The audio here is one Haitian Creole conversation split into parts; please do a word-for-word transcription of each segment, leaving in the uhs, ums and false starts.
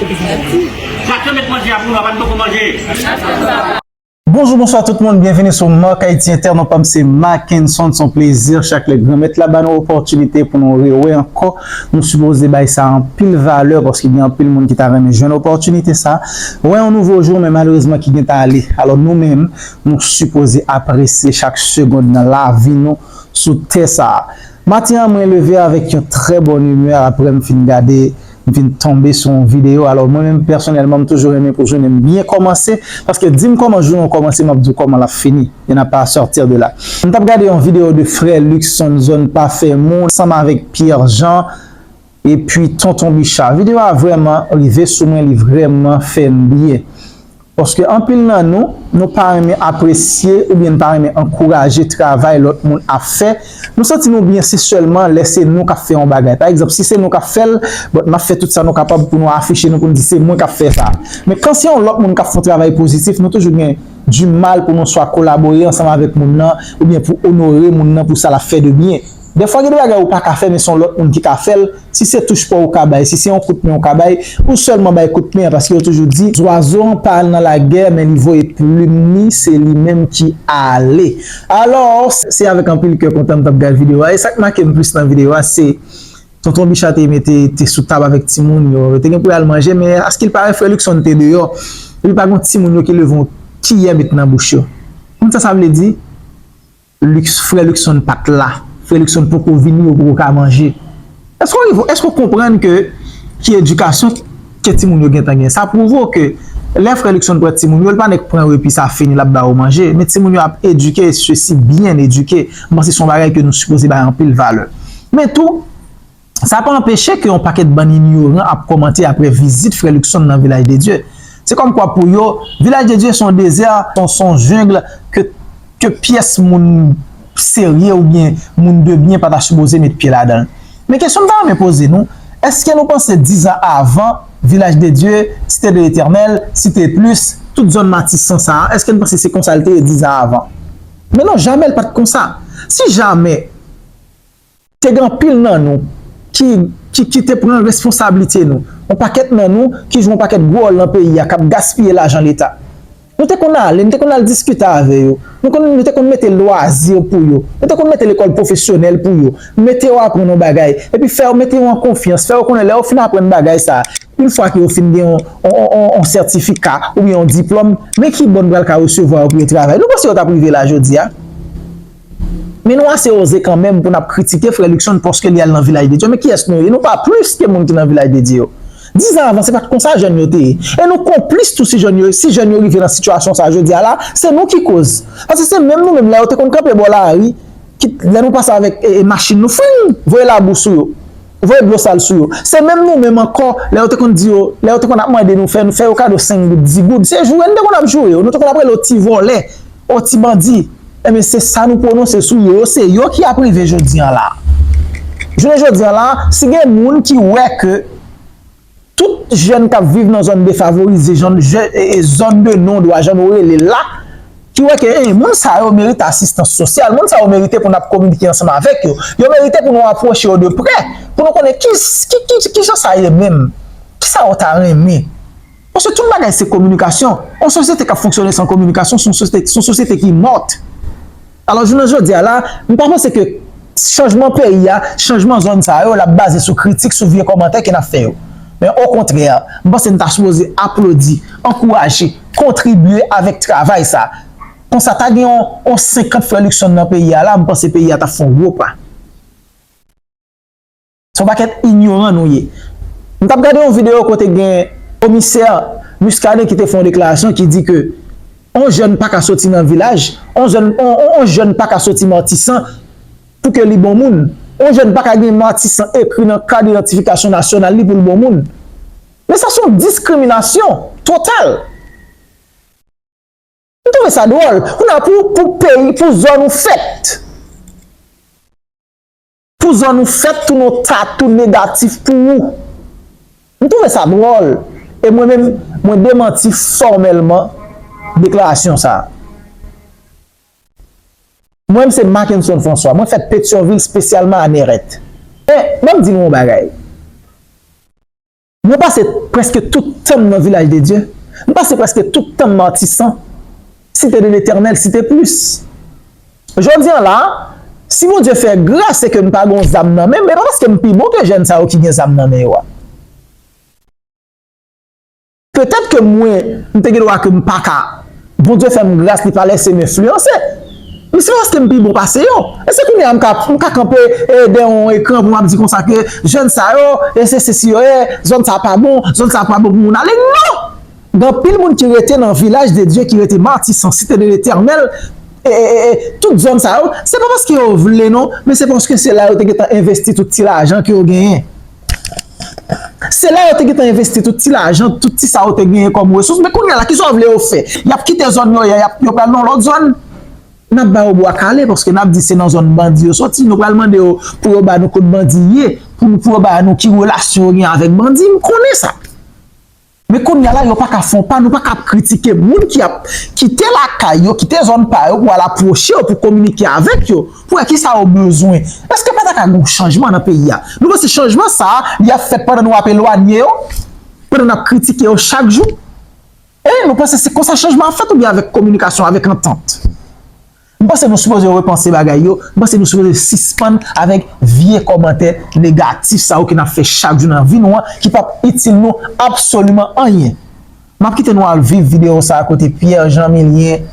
Sa k met manje a pou nou, pa n poko manje. Bonjou, bonswa tout moun, byenvini sou Marc Haïti Inter. Non pa m se Mackenson, se yon plezi chak lè Granmèt la ba nou opòtinite pou nou rewè ankò. Nou sipoze bay sa anpil valè paske gen anpil moun ki ta renmen jwenn opòtinite sa. Wè yon nouvo jou, men malerezman ki gentan ale. Alò nou menm, nou sipoze apresye chak segonn nan lavi nou sou tè sa. Maten an, mwen leve avèk yon trè bòn imè apre m fin gade m fin tonbe sou yon videyo. Alò, mwen menm, pèsonèlman, m toujou renmen pou jounen m byen kòmanse, paske di m kòman jounen w kòmanse, m ap di w kòman l ap fini. Et n'a pas à sortir de là. M t ap gade yon videyo de frè Luckson, zòn pa fè moun, ansanm avèk Pierre Jean, epi Tonton Bicha. Videyo a vrèman rive sou mwen, li vrèman fè m byen. Paske anpil nan nou, nou pa renmen apresye oubyen nou pa renmen ankouraje travay lòt moun ap fè. Nou santi nou byen se sèlman lè se nou k ap fè yon bagay. Pa egzanp, si se nou k ap fè l, bon, n ap fè tout sa nou kapab pou nou afiche nou, pou nou di se mwen k ap fè sa. Men kan se yon lòt moun k ap fè yon travay pozitif, nou toujou gen di mal pou nou swa kolabore ansanm avèk moun nan, oubyen pou onore moun nan pou sa l ap fè de byen. Dèfwa gen de bagay ou pa ka fè, men se yon lòt moun ki ka fè l. Si se touch pa w ou ka bay, si se yon kout men ou ka bay, ou sèlman bay kout men an, paske yo toujou di, zwazo an pa al nan lagè, men li voye plim li, se li menm ki ale. Alò, se avèk anpil kè kontan m t ap gade videyo a. E sa k make m plis nan videyo a, se Tonton Bicha te mete te sou tab avèk timoun yo. Yo te gen pou y al manje, men askilpare frè Luckson te deyò. Epi pa gen timoun yo ki leve yon kiyè met nan bouch yo. Konn sa sa vle di? Luckson, frè Luckson pa t la. Frè Luckson poko vini, yo poko ka manje. Èske w rive, èske w konprann ke ki edikasyon ke timoun yo gentan gen? Sa pwouve w ke lè frè Luckson pran timoun yo, l pa nèk pran yo epi sa fini, l ap ba yo manje. Men timoun yo ap edike, e sesi byen edike. M panse se yon bagay ke nou sipoze bay anpil valè. Men tou, sa pa anpeche ke yon pakèt bann inyoran ap kòmante apre vizit frè Luckson nan Vilaj de Dye. Se kòmkwa pou yo, Vilaj de Dye se yon dezè, se yon, se yon jeng ke, ke pyès moun serye oubyen moun de byen pa ta sipoze met pye ladan l. Men kesyon m ta renmen poze nou, èske nou panse dizan avan, Vilaj de Dye, Site de Letènèl, Site Plis, tout zòn Matisan sa a, èske n panse se konsa l te ye dizan avan? Men non, jamè l pa t konsa. Si jamè te gen anpil nan nou ki, ki, ki te pran responsablite nou. Yon pakèt nan nou ki jwe yon pakèt gwo wòl nan peyi a, k ap gaspiye lajan Leta. Nou te konn ale, nou te konn al diskite avè yo. Nou konn, nou te konn mete lwazi pou yo. Nou te konn mete lekòl pwofesyonèl pou yo. Mete yo aprann yon bagay. Epi fè yo, mete yo an konfyans. Fè yo konnen lè yo fin aprann bagay sa a, yon fwa ke yo fin gen yon, yon, yon, yon, yon sètifika oubyen yon diplòm, men ki bò n pral ka resevwa yo pou yo travay. Nou panse yo t ap rive la jodi a? Men nou ase oze kanmenm pou n ap kritike frè Luckson paske li al nan Vilaj de Dye. Men kiyès nou ye? Nou pa plis ke moun ki nan Vilaj de Dye yo. Dizan avan, se pa t konsa jèn yo te ye. E nou konplis tou si jèn yo, si jèn yo rive nan sitiyasyon sa a jodi a la, se nou ki koz. Paske se menm nou menm lè yo te konn kanpe bò lari, ki, lè nou pase avèk e, e, machin nou, fring, voye labou sou yo. Voye dlo sal sou yo. Se menm nou menm ankò, lè yo te konn di yo, lè yo te konn ap mande nou fè, nou fè yo kado senk goud, dis goud. Se joure nou te konn ap joure yo. Nou te konn ap rele yo ti vòlè, o ti bandi. Enben, se sa nou pwononse sou yo. Se yo ki ap rive jodi an la. Jounen jodi an la, si gen moun ki wè ke tout jèn k ap viv nan zòn defavorize, zòn, je, e, e, zòn de non dwa, jan nou rele l la, ki wè ke, eh, moun sa yo merite asistans sosyal, moun sa yo merite pou n ap kominike ansanm avèk yo, yo merite pou nou apwoche yo de prè, pou nou konnen ki, ki, ki, ki jan sa ye menm, ki sa yo ta renmen. Paske tout bagay se kominikasyon. Yon sosyete k ap fonksyone san kominikasyon, se yon sosyete, se yon sosyete ki mòt. Alò, jounen jodi a la, m pa panse ke chanjman peyi a, chanjman zòn sa yo, l ap baze sou kritik, sou vye kòmantè ke n ap fè yo. Men okontrè, m panse n ta sipoze aplodi, ankouraje, kontribye avèk travay sa. Konsa, ta gen yon, yon senkant frè Luckson nan peyi a la, m panse peyi a t ap fè yon gwo pa. Se yon pakèt inyoran nou ye. M t ap gade yon videyo kote gen komisè Muscadin ki te fè yon deklarasyon ki di ke yon jèn pa ka soti nan vilaj, yon jèn, yon, yon, yon jèn pa ka soti Matisan pou ke li bon moun. Yon jèn pa ka gen Matisan ekri nan kad idantifikasyon nasyonal li pou l bon moun. Men sa se yon diskriminasyon total. M twouve sa dwòl. Kounye a pou, pou peyi, pou zòn ou fèt. Pou zòn ou fèt, tou non tatou negatif pou ou. M twouve sa dwòl. E mwen menm, mwen demanti fòmèlman deklarasyon sa a. Mwen menm se Mackenson François. Mwen fèt Petyonvil, espesyalman a Nèrèt. Men, ban m di nou yon bagay. Mwen pase prèske tout tan m nan Vilaj de Dye. M pase prèske tout tan m Matisan, Site de Letènèl, Site Plis. Jodi a la, si Bondye fè gras e ke m pa gon zam nan men m, e pa paske m pi bon ke jèn sa yo ki gen zam nan men yo a. Petèt ke mwen, m te gen dwa ke m pa ka, Bondye fè m gras, li pa lèse m enfliyanse. Men se paske m pi bon pase yo. E se kounye a m ka, m ka kanpe, e, dèyè yon ekran pou m ap di konsa ke jèn sa yo, e se sesi yo ye, zòn sa pa bon, zòn sa pa bon pou moun ale. Non! Gen anpil moun ki rete nan Vilaj de Dye, ki rete Matisan, Site de Letènèl, e, e, e, e, tout zòn sa yo, se pa paske yo vle non, men se paske se la yo te gentan envesti tout ti lajan ke yo genyen. Se la yo te gentan envesti tout ti lajan, tout ti sa yo te genyen kòm resous. Men kounye a la, kisa w vle yo fè? Y ap kite zòn yo ye, y ap, yo pral nan lòt zòn. N ap ba yo bwa kale, paske n ap di se nan zòn bandi yo soti. Nou pral mande yo pou yo ba nou kot bandi ye, pou, pou yo ba nou ki relasyon yo gen avèk bandi. M konnen sa. Men kounye a la, yo pa ka fè yon pa, nou pa ka ap kritike moun ki ap kite lakay yo, kite zòn pa yo pou al apwoche yo, pou kominike avèk yo, pou wè kisa yo bezwen. Èske pa ta ka gen yon chanjman nan peyi a? Nou panse chanjman sa a, li ap fèt pandan nou ap elwanye yo, pandan n ap kritike yo chak jou? E nou panse se konsa chanjman ap fèt oubyen avèk kominikasyon, avèk antant? M panse nou sipoze repanse bagay yo. M panse nou sipoze sispann avèk vye kòmantè negatif sa yo ke n ap fè chak jou nan vi nou an, ki p ap itil nou absoliman anyen. M ap kite nou al viv videyo sa a kote Pierre Jean Milien,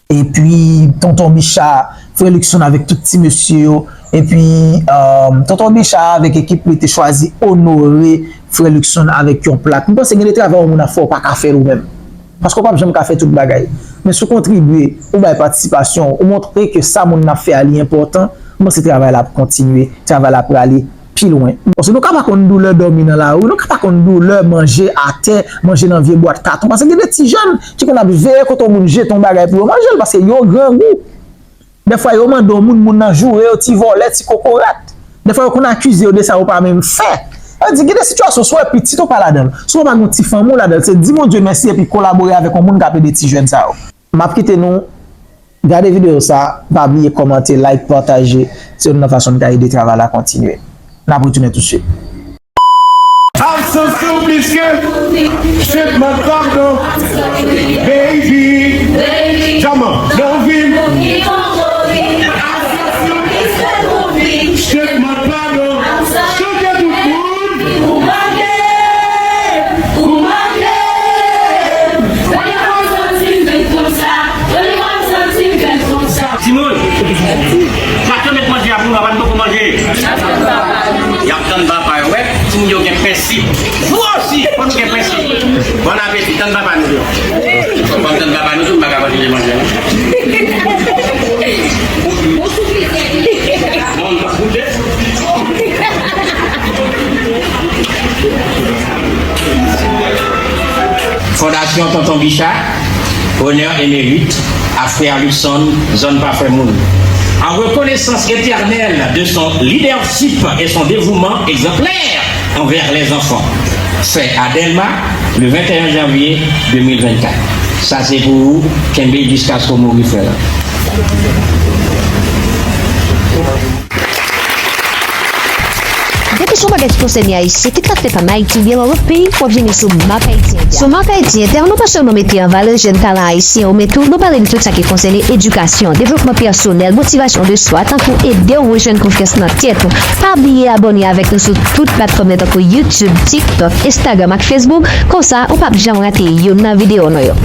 epi Tonton Bicha, Frè Luckson avèk tout ti mesye yo, epi, um, Tonton Bicha avèk ekip li te chwazi onore Frè Luckson avèk yon plak. M panse gen de travay yon moun ap fè, ou pa ka fè l ou menm. Paske w p ap janm ka fè tout bagay. Men si w kontribye, ou bay patisipasyon w, ou montre ke sa moun nan ap fè a li enpòtan, m panse travay la ap kontinye, travay la ap prale pi lwen. Paske nou ka pa konn doulè dòmi nan lari, nou ka pa konn doulè manje atè, manje nan vye bwat katon. Paske gen de ti jèn ki konn ap veye kote yon moun jete yon bagay pou yo manje l, paske yo grangou. Dèfwa yo mande yon moun, moun nan joure yo, ti vòlè, ti kokorat. Dèfwa yo konn akize yo de sa yo pa menm fè. Sa vle di, gen de sitiyasyon, si w wè pitit ou pa ladan l, si w pa gen yon ti fanmi w ladan l, se di Bondye mèsi epi kolabore avèk yon moun k ap ede ti jèn sa yo. M ap kite nou gade videyo sa, pa bliye kòmante, like, pataje. Se youn nan fason n ka ede travay la kontinye. N ap retounen tousuit. Absans ou plis ke chèkman padon, baby. Jaman nan vi m. Absans ou plis ke chèkman padon. Chante tout moun. Ou manke m, ou manke m. Ou manke m. Timoun, pa t yo met manje a pou nou, papa nou poko manje. Y ap tann papa yo, wè. Timoun yo gen prensip. Vou osi, fò nou gen prensip. Bon apeti, tann papa nou yo. Fò n tann papa nou tou, nou pa ka kontinye manje, non. Bon, nou pa goute. Fondasyon Tonton Bicha, honneur émérite à frère Luckson, zòn pa fè moun. En reconnaissance éternelle de son leadership et son dévouement exemplaire envers les enfants, fait à Dèlma, le vingt et un janvier deux mille vingt-quatre. Sa se pou ou, kenbe jiskaske w mouri, frè. Depi se yon bagay ki konsène Ayisyen, kit l ap fèt ann Ayiti oubyen nan lòt peyi, w ap jwenn li sou Mak Ayiti Entè. Sou Mak Ayiti Entè, nou pa sèlman mete an valè jèn talan ayisyen yo, men tou, nou pale de tout sa ki konsène edikasyon, devlopman pèsonèl, motivasyon de swa, tankou ede w rejwenn konfyans nan tèt ou. Pa bliye abòne avèk nou sou tout platfòm yo, tankou YouTube, TikTok, Instagram ak Facebook. Konsa, ou p ap janm rate youn nan videyo nou yo.